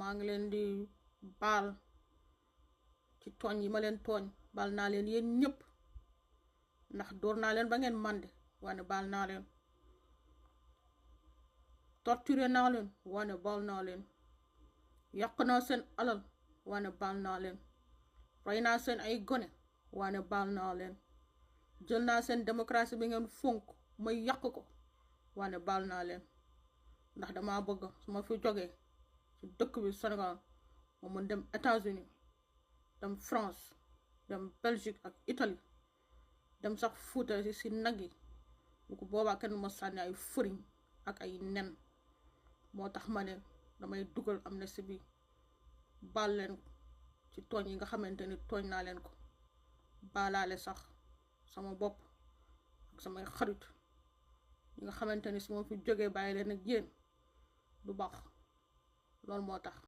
maa ngi leen di baal ci tooñ yi ma leen tooñ baal naa leen yéen ñëpp ndax dóor naa leen ba ngeen màndi wane baal naa leen torturé naa leen wane baal naa leen yàq naa seen alal wane baal naa leen rey naa seen ay gone wane baal naa leen jël naa seen démocratie bi ngeen fonk ma yàq ko wane baal naa leen ndax dama bëgg su ma fi jógee ci dëkk bi Sénégal ma mën dem États-Unis dem France dem Belgique ak Italie dem sax Fuuta si nag yi bu ko boobaa kenn ma sànni ay fëriñ ak ay nen moo tax ma ne damay dugal Amnesty bi baal leen ci tooñ yi nga xamante ni tooñ naa leen ko baalaale sax sama bopp ak samay xarit yi nga xamante ni su ma fi jógee bàyyi leen ak yéen du baax loolu moo tax